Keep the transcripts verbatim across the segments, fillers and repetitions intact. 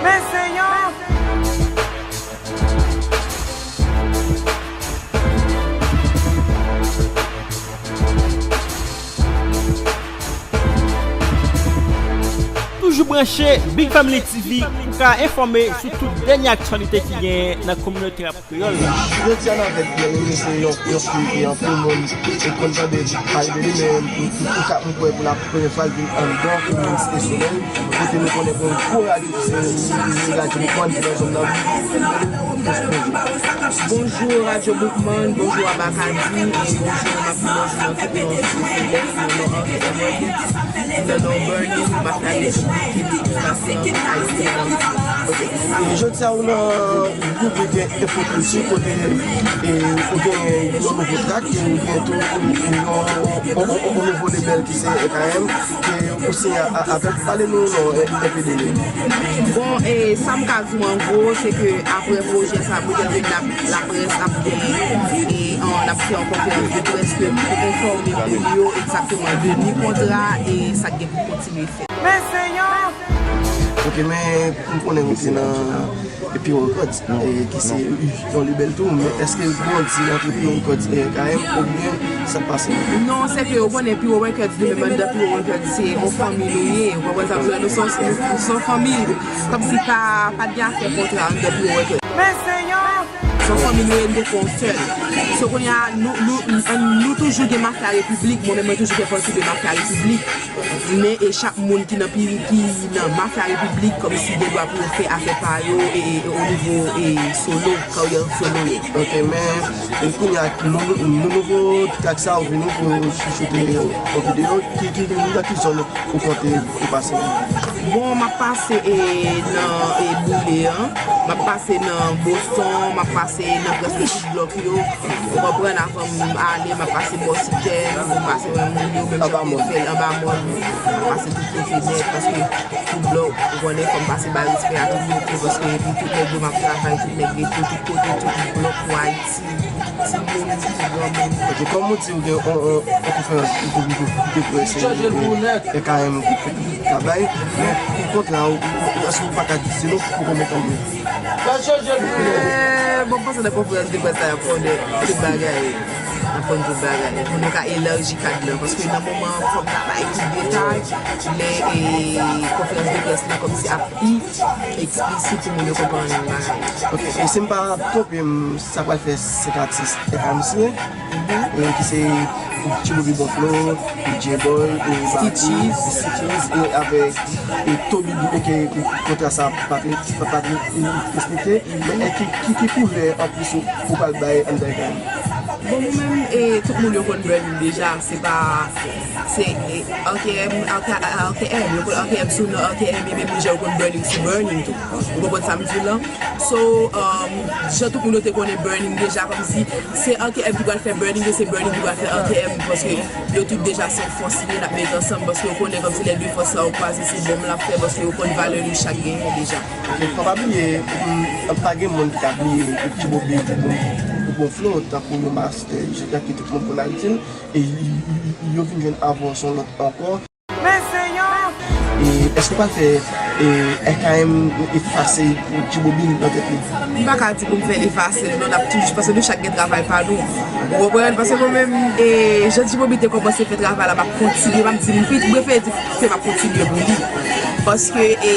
Men se yon Toujou branche Big Family T V pou ka enfòme sou tout dènye aktyalite ki genyen nan kominote rap kreyòl la. Jodi a nan avèk Byen Eme, se yon, yon fi ke anpil moun te konn tande pale de li, men m, m, m ka, m kwè pou la premye fwa l vin anndan komin Site Solèy, kote nou konnen gen yon gwo radyo ki se Radyo Boukman ki nan zòn nan. Bonjou Radyo Boukman, bonjou Abakadi, e bonjou Mapou, bonjou nan tout non Site Solèy, nan non Anse Mwen. Nan non Bernie, Mathaniel, Kibik, Masyant, Ayisyen. Ok. E jodi a ou nan ribrik Enfo Kilti kote, e, ou gen yon nouvo trak, e ou gen tou yon, yon, yon, yon nouvo lebèl ki se E K M, ke ou siyen a, a, avèk. Pale nou non, e, enpe de li. Bon, e sa m ka di w an gwo, se ke apre pwojè sa, pwojè vin la, laprès ap gen, e, an, n ap fè yon konferans de près ke pou enfòme moun yo egzakteman de ni kontra e sa k gen pou kontinye fèt. Men se yon Ok, men m konnen ou te nan P O Records, e, ki se yon lebèl tou, men èske grandi antre P O Records e E K M oubyen sa k pase? Non, se ke ou konnen P O Records, nou menm anndan P O Records, se yon fanmi nou ye, ou konprann sa m di w la, nou se yon, nou se yon fanmi, kòmsi pa, pa t gen afè kontra anndan P O Records. Men se yon Se yon fanmi nou ye, nou te fè yon sèl. So kounye a, nou, nou, nou, nou toujou gen Mafya Repiblik, mwen menm mwen toujou fè pati de Mafya Repiblik. Men e chak moun ki nan pi, ki nan Mafya Repiblik, kòmsi gen dwa pou yo fè afè pa yo, e, e, o nivo, e, solo, karyè solo yo. Ok, men, e kounye a, nou, nou, nou nouvo trak sa ou vini pou choute yon videyo, ki, ki, ki, nan ki zòn ou konte ou pase? Bon, m ap pase, e, nan, e, Boule an, m ap pase nan Boston, m ap pase nan prèske tout blòk yo. Ou konprann, avan m ale, m ap pase bò Sitèn, m pase wè moun yo, menm jan m te fè l anba mòn, m ap pase tout kote nèt, paske tout blòk, ou konnen, fò m pase bay respè a tout moun tou, paske epi tout nèg yo m ap travay, tout nèg reto, tout kote, tout blòk, Ayiti. Timoun, granmoun. Ok, kòm ou di ou gen yon, yon, yon konferans de, de, de, de près, e, e, E K M ki, ki, ki ka bay, men pou kont la, ou, ou, ou, èske ou pa ka di nou pou konbyen tan de? Eh, bon, m panse nan konferans de près la, y ap konnen tout bagay. Y ap konn tout bagay. Pou nou ka elaji kad lan, paske nan moman an, fò m ta bay tout detay, men, e, konferans de près la kòmsi ap pi eksplisit pou moun yo konprann bagay. Ok, e si m pa twonpe m, sa pral fè senk atis E K M siyen, e ki se T-Bobby Bonflo, D J Boy, e Babi, Stitchies, e avèk, e Toby Bouke, ke kontra sa pa t, pa, pa t respekte. Men, e ki, ki, ki koulè anplis ou, ou pral bay anndan E K M? Bon, mwen menm, e, tout moun yo konn Bernie deja, se pa, se, e, R K M, R K, R K M, yo konn R K M sou non R K M, e menm jan yo konn Bernie sou Bernie tou. Ou konprann sa m di w lan? So, um, jan tout moun yo te konnen Bernie deja, kòmsi se R K M ki pral fè Bernie, men se Bernie ki pral fè R K M, paske yo tout deja se yon fòs li ye, n ap met ansanm, paske yo konnen kòmsi lè de fòs sa yo kwaze, se bonm l ap fè, paske yo konn valè nou chak genyen deja. Ok, fò pa bliye, mm, pa gen moun ki ka bliye T-Bobby pou bon, pou bon flow, tankou yon Master J, ki tout moun konn Ayiti, e y-, y-, y-, yo vin jwenn avan yon lòt ankò. Men se yon E èske w pral fè, e, R K M efase T-Bobby nan tèt li? M pa ka di pou m fè l efase l non, n ap toujou, paske nou chak gen travay pa nou. Ou konprann? Paske mwen menm, e, jan T-Bobby te kòmanse fè travay la, m ap kontinye, m ap di, m pi, m prefere di ke m ap kontinye pou li. Paske, e,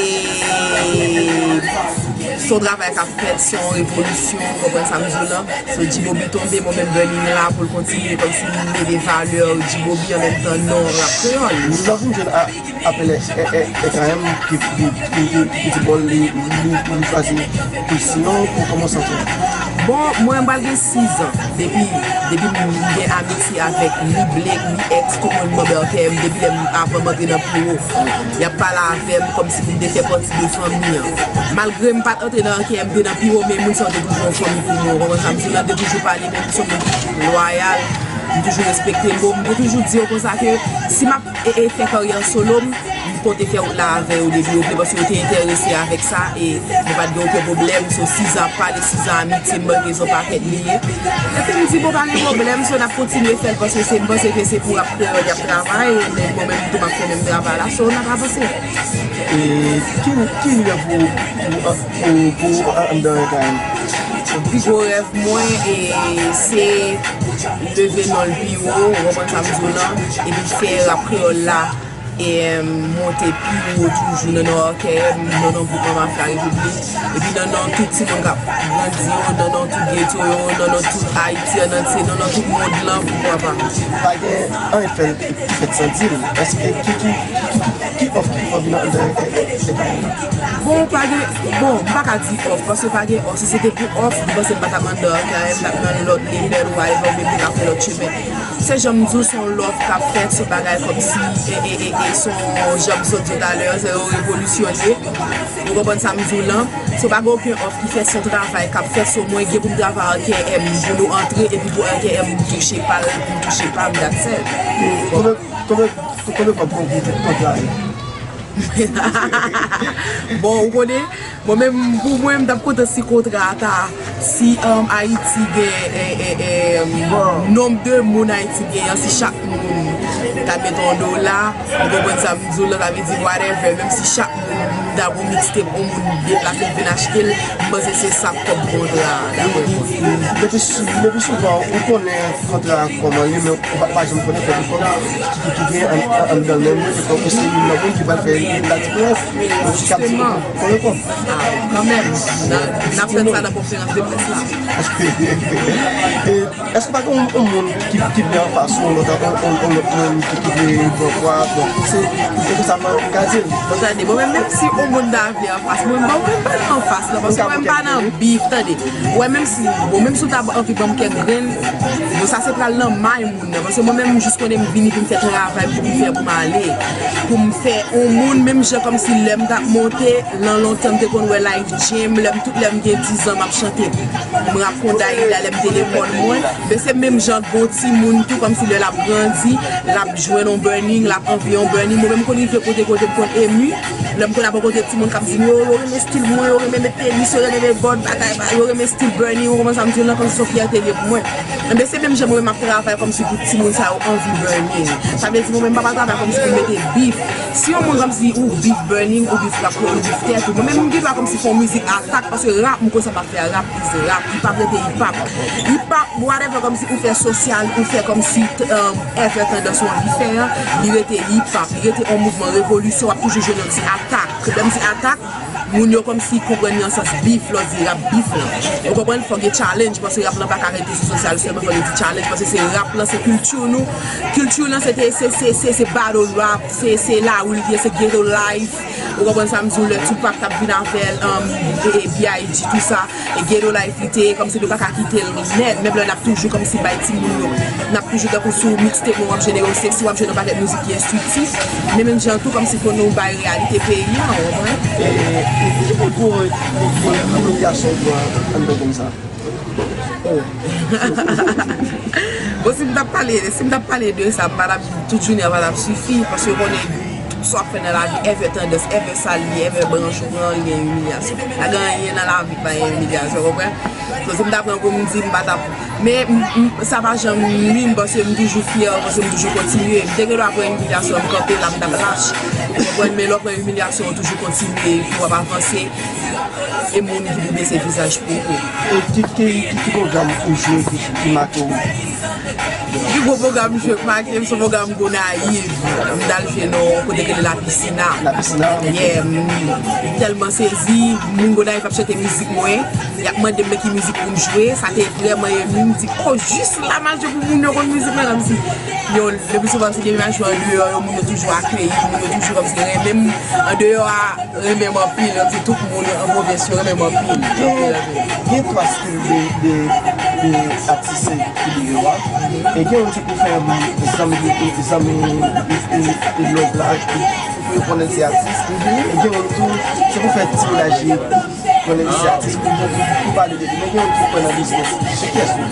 se yon travay k ap fèt, se yon revolisyon, ou konprann sa m di w lan? So, T-Bobby tonbe, mwen menm Bernie la pou l kontinye kòmsi leve valè T-Bobby an menm tan non rap kreyòl. Nou pa vin jwenn a, apèl E, E, E K M ki, ki, ki, ki, ki di bòl li, li, li chwazi Christian pou kòmanse ansanm. Bon, mwen m pral gen sizan depi, depi m gen amitye avèk ni Blake, ni X, tout moun manm R K M depi lè m, avan m antre nan P O. Y ap pale avè m kòmsi pou m te fè pati de fanmi an. Malgre m pa t antre nan R K M, m te nan P O, men moun sa yo te toujou yon fanmi pou mwen. Ou konprann sa m di w lan, te toujou pale, men m se yon moun ki lwayal. M toujou respekte mo m. M te toujou di yo konsa ke si m ap, e, e, fè karyè solo m, m konte fè wout la avè yo depi yo vle, paske yo te enterese avèk sa, e nou pa t gen okenn pwoblèm. So, sizan ap pale, sizan amitye m, ban rezon pakèt li ye. Epi m di, bon, pa gen pwoblèm, so n ap kontinye fè l, paske se, m panse ke se pou rap kreyòl y ap travay, men mwen menm tou m ap fè menm travay la, so n ap avanse. E ki, ki rèv ou pou, pou, pou anndan K M? Pi gwo rèv mwen e se leve non l pi wo, ou konprann sa m di w lan, epi fè rap kreyòl la e, em, monte pi wo toujou nan non K M, nan non gwoup Mama Fla Repiblik, epi nan non tout timoun k ap grandi yo, nan non tout geto yo, nan non tout Ayiti an antye, nan non tout mond lan, poukwa pa. Pa gen anyen k fè l ki fèt san di l. Èske ki, ki, ki, ki, ki òf ki fè w vin anndan K M? Bon, pa gen, bon, m pa ka di òf, paske pa gen òf. Si se te pou òf, m panse m pa t ap anndan K M, m t ap nan lòt lebèl, whatever, oubyen m te ka fè lòt chemen. Se jan m di w, se yon love k ap fèt, se yon bagay kòmsi, e, e, e, e, se yon jan m sot di w talè, se yon revolisyon l ye. Ou konprann sa m di w lan? So, pa gen okenn òf ki fèt, se yon travay k ap fèt, so mwen gen pou m travay ak K M pou nou antre, epi pou K M touche pa l, pou m touche pa m, that's it. Konbyen, konbyen, konbyen kòb pou kontra a? Bon, ou konnen, mwen menm, pou mwen, m t ap kontan si kontra a ta, si, um, Ayiti gen, e, e, e, um, nonb de moun Ayiti gen an, si chak moun ta mete yon dola, ou konprann sa m di w lan, sa vle di whatever, menm si chak moun ta gon mixtape, yon moun deplase l vin achte l, m panse se sa k kòb kontra a, daprè mwen. Depi sou-, depi souvan, ou konnen kontra a kòman ye, men ou pa, pa janm konnen kòb, kòb ki, ki, ki gen an, an, anndan l menm, wi, se kòb, se youn nan moun ki pral fè la diferans. Donk, ki ap di, konnen kòb. Ah, kanmenm, n a, n ap fè sa nan konferans de près la. E, èske pa gen yon, yon moun ki, ki vle anfas ou, yon lòt, yon, yon, yon lòt moun ki, ki vle pran pwa, bon, se, se konsa m ka di l. Bon, tande, bon, men menm si yon moun ta vle anfas mwen, bon, mwen pa nan anfas, non, paske mwen pa nan bif, tande. Ou wè, menm si, bon, menm si w ta anvi ban m kèk grenn, bon, sa se pral nan may moun nan, paske mwen menm, m jis konnen m vini pou m fè travay m pou m fè pou m ale, pou m fè yon moun, menm jan kòmsi lè m t ap monte, lan lontan m te konn wè Life Jam, lè m, tout lè m gen diz an, m ap chante. M rap konn Dayida lè m te lekòl mwen. Men se menm jan gon timoun tou, kòmsi lè l ap grandi, l ap jwenn yon burning, l ap anvi yon burning. Mwen menm m konn rive kote, kote m konn emu. Lè m konn ap rankontre timoun k ap di m, yo, yo renmen stil mwen, yo renmen met penis, yo renmen met bòd bagay, yo renmen stil burning, ou konprann sa m di w lan, kòmsi se yon fyète l ye pou mwen. Enben, se menm jan mwen menm m ap travay kòmsi pou timoun sa yo anvi burning. Sa vle di mwen menm m pa pral travay kòmsi pou m mete bif. Si yon moun kòmsi ou bif burning, ou bif rap, ou bif tèt ou, mwen menm m gen dwa kòmsi fè yon mizik atak, paske rap, m konn sa m ap fè a, rap is rap, hip hop rete hip hop. Hip hop, whatever, kòmsi ou fè sosyal, ou fè kòmsi, um, ever tandans ou anvi fè an, li rete hip hop, li rete yon mouvman revolisyon, w ap toujou jwenn yon ti atak. Lè m di atak, moun yo kòmsi konprann li nan sans bif, lè w di rap bif lan. Ou konprann? Fòk gen challenge, paske rap lan pa ka rete sou sosyal sèlman, fòk gen ti challenge, paske se rap lan, se kilti nou. Kilti lan, se te, se, se, se, se battle rap, se, se lari l ye, se ghetto life. Ou konprann sa m di w, lè Tupac t ap vin avè l, um, e, e B I G, tou sa. E ghetto life li te ye, kòmsi nou pa ka kite l nèt. Menm lè n ap toujou kòmsi bay timoun yo. N ap toujou tankou sou mixtape mwen w ap jwenn Eroseksi, w ap jwenn yon pakèt mizik ki enstriktif. Men menm jan tou kòmsi pou nou bay reyalite peyi a, ou konprann? E, e ki pi gwo imilyasyon ou pran anndan game sa? Oh. Bon, si m t ap pale, si m t ap pale de sa, m pa t ap, tout jounen an pa t ap sifi, paske w konnen sa w ap fè nan lavi, ever tandans, ever sa l ye, ever branch ou pran, li gen imilyasyon. Pa gen anyen nan lavi k pa gen imilyasyon, w konprann? So, si m ta pran pou m di, m pa t ap, men m, m, sa pa janm nwi m, paske m toujou fyè, paske m toujou kontinye. M te gen dwa pran imilyasyon, m kanpe la, m t ap lach. Ou konprann? Men lè w pran imilyasyon, ou toujou kontinye, epi w ap avanse. E moun ki pou bese vizaj pou ou. E ki, ki, ki, ki pwogram ou jwe ki, ki make w? Pi gwo pwogram m jwe k make m, se yon pwogram Gonayiv. M t al jwe nan yon kote ki rele La Piscina. La Piscina, ok. Yeah, m tèlman sezi, moun Gonayiv ap chante mizik mwen, y ap mande m men ki mizik pou m jwe, sa te vrèman emu m, m di, oh, jis la m al jwe pou moun yo konn mizik mwen, kòmsi yo, le pi souvan, se depi m al jwe andeyò, yo, moun yo toujou akeyi m, moun yo toujou kòmsi renmen m andeyò a. Renmen m anpil, yo di tout moun an pwovens yo renmen m anpil. Gen, gen twa stil de, de, de atis ki deyò a. E gen youn se pou fè zanmi, zanmi, e, e, e love la, pou, pou yo konnen se atis. E gen youn tou, se pou fè ti menaj li. Mwen menm se atis pou, pou, pou pale de li, men gen moun ki kwè nan biznis. Se kiyès ou?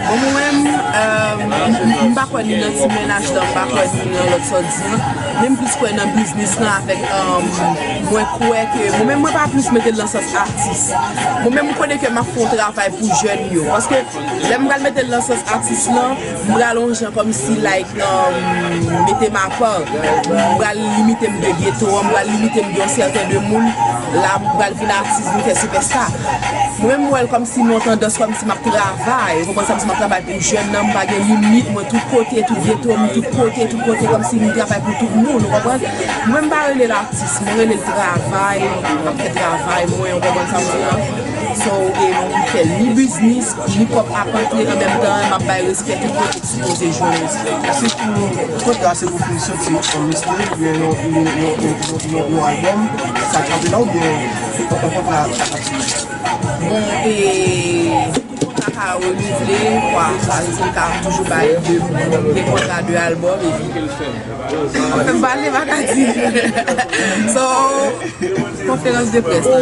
Bon, mwen menm, euh, m, m, m pa kwè ni nan ti mennaj lan, m pa kwè ni nan lòt sa w di an. Men m plis kwè nan biznis lan avèk, euh, mwen kwè ke, mwen menm mwen pa plis mete l nan sans atis. Mwen menm m konnen ke m ap fè yon travay pou jèn yo. Paske lè m pral mete l nan sans atis lan, m pral yon jan kòmsi, like, um, mete m apa. M pral limite m de geto an, m pral limite m de yon sèten de moun. La, m pral vin atis, vin fè sipèsta. Mwen menm, m wè l kòmsi yon tandans, kòmsi m ap travay. Ou konprann sa, m ap travay pou jèn nan, m pa gen limit. Mwen, tout kote, tout geto, m tout kote, tout kote, kòmsi m travay pou tout moun. Ou konprann? Mwen, m pa rele l atis, mwen rele l travay. M ap fè travay mwen, ou konprann sa m di la? So, e m fè ni biznis, ni pwòp apantre, an menm tan, m ap bay respè tout kote k sipoze jwenn respè. Èske pou kontra se pou fin soti yon mixtape, oubyen yon, yon, yon, yon, yon, yon, yon albòm, sa k ap la, oubyen yon kontra sa k ap soti? Bon, e kontra ka renouvle, kwa, sa vle di m ka toujou bay de, de kontra de albòm, epi Fè m pale, m pa ka di. So, konferans de près la.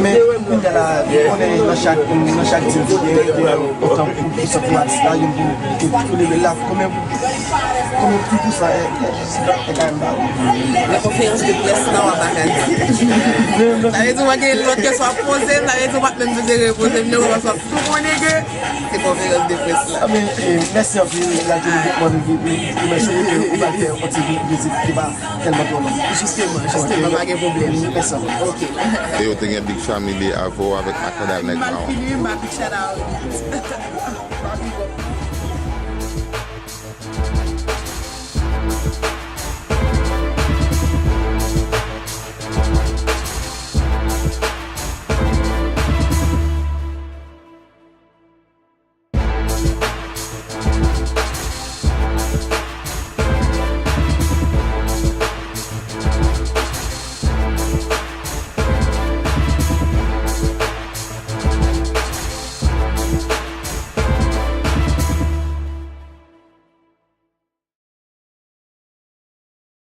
Men, kounye a la, ou konnen nan chak, nan chak dil, gen, gen otan pou, pou sòti atis la, youn pou, pou, pou leve l la, konbyen, konbyen pou, pou sa, e, e, e, e, e, e, Nan konferans de près la, w ap pa ka di. Sa vle di, w gen lòt kesyon w ap poze m, sa vle di, w p ap menm bezwen repoze m, non, paske w ap tou konnen ke se konferans de près la. Ah, men, eh, mèsi anpil, Ladjini Boukman, nou, nou, nou, mèsi pou ou pral fè yon ti vi-, vizit ki pa tèlman twò long. Jisteman, jisteman, pa gen pwoblèm. Mèsi anpil. Ok. E yo te gen Big Family avè w avèk Makandal Nèg Mawon. Malfini, ma big shout out. Ma big up.